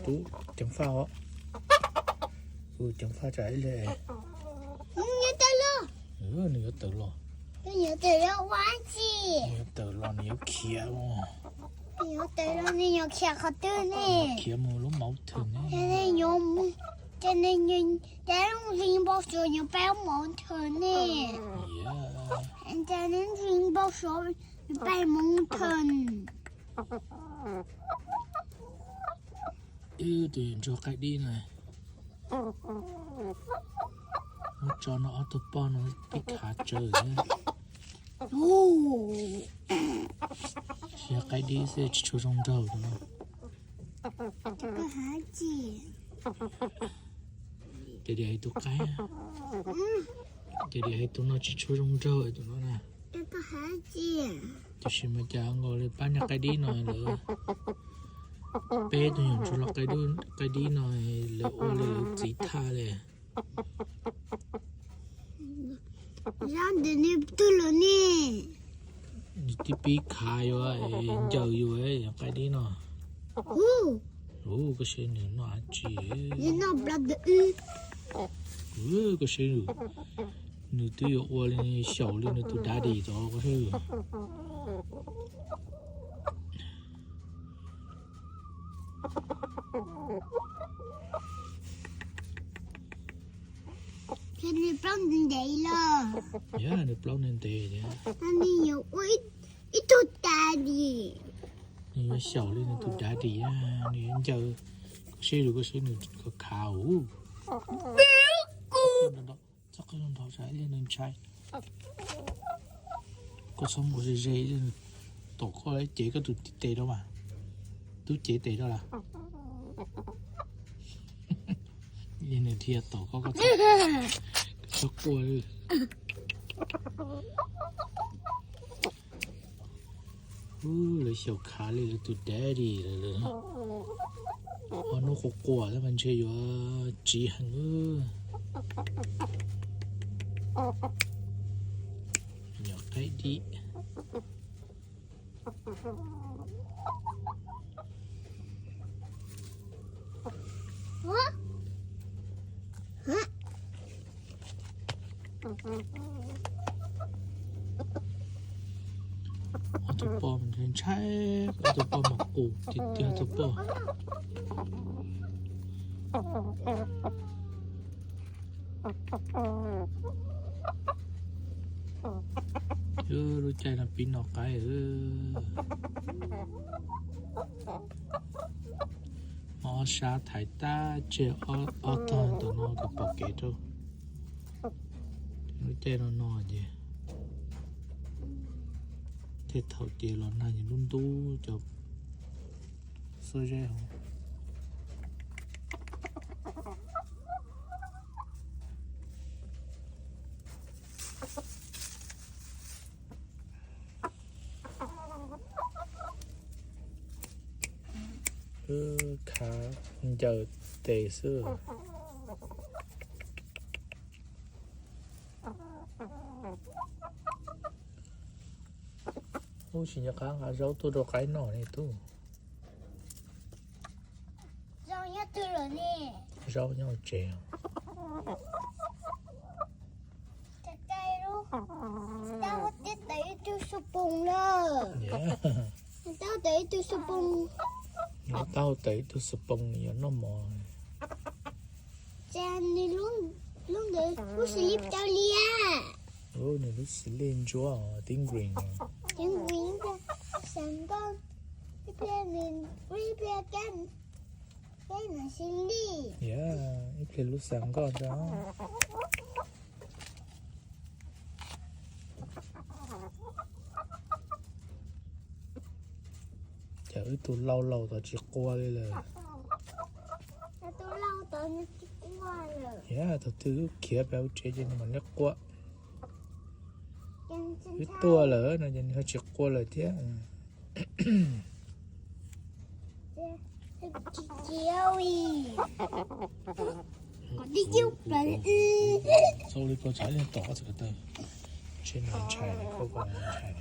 Ub, ceev faj os. Ub, ceev faj tsam ib le. Nws yuav tawm los. Nws yuav tawm los. Nws yuav tawm los ua dab tsi? Nws yuav tawm los nws yuav khiav mus. Nws yuav tawm los nws yuav khiav qhov twg ne? Khiav mus lub mountain ne. Ces nws, ces nws, ces lub ntxhee npau suav yuav pab mountain ne. Ces lub ntxhee npau suav yuav pab mountain. Tus ntsuag qaib dib no, muab tso no ob tug poj no pib khav tsawv thiab. Yog qaib dib xwb tsis tshua zoo nraug tus no. Ces hais tus qaib, ces hais tus no tsis tshua zoo nraug tus no na. Tiam sis mas cas nkaus li pab niag qaib dib no lawv, peb tug nyuam ntsuag los qaib dib no, lawv ua li lawv txiv thaj li. Zab ntawm nws twg los ne? Nws tib pib khav yuav ncaws yus qaib dib no. Ub, koj saib nws noj dab tsi. Koj saib, nws twb yuav ua li xyaum li nws tus daddy tod koj saib. Ces nws plaub ntev ntev los. Yog nws plaub ntev ntev, nws yuav ua ib tug daddy. Nws yuav xyaum li nws tus daddy, nws yuav ncaws. Koj saib, koj saib nws khav khav ub. Txhob qw zoo nraug tsam ib leeg nws ntshai. Koj txhob mus ze ze, tom koj cev koj tus tes rau mas. Tub cev tes rau lawm. Yog nws dhia tom koj, koj txhob quaj. Lawv xyaum khav li lawv tus daddy lawm. Ob hnub quaj quaj thiab mas ntshe yuav tsiv heev. Nyuam qaib dib. Ob tug poj ntshai, ob tug poj mas qus tiag tiag tus poj. Lub caij no pib noj qaib. Ob sab thaiv tab tseg ob tog ntawm no kom pom kev rau. Lub caij no no ces tej thaum ces los nag ces ntub ntub cov xuab zeb hauv. Khav ncaws tes xwb. Ub, tsis nco qab nqa zaub tuaj rau qaib noj ne tub. Zaub nyob tsev. Tau tawm ib tug xoo poos lawm. Tau tawm ib tug xoo poos. Tau tawm ib tug xoo poos nws yuav noj mov. Cas nws lub ntawd lub xws li tau li a. Nws lub xws li ntsuab tib green. Tib green ib pliag xav nkauj, ib pliag nws ib pliag kab, kab nws xws li. Ib pliag lub xav nkauj ntag. Cas wb tus laus laus tod tsis qua li lawm. Yog thaum twg wb khiav pem hauv tsev ces nws mam li qua. Wb tuaj lawm no ces nws ho tsis qua lawm thiab. Xau li koj tshav yeej tom koj txhais ko taw. Ntshe nws ntshai, koj koj ntshai.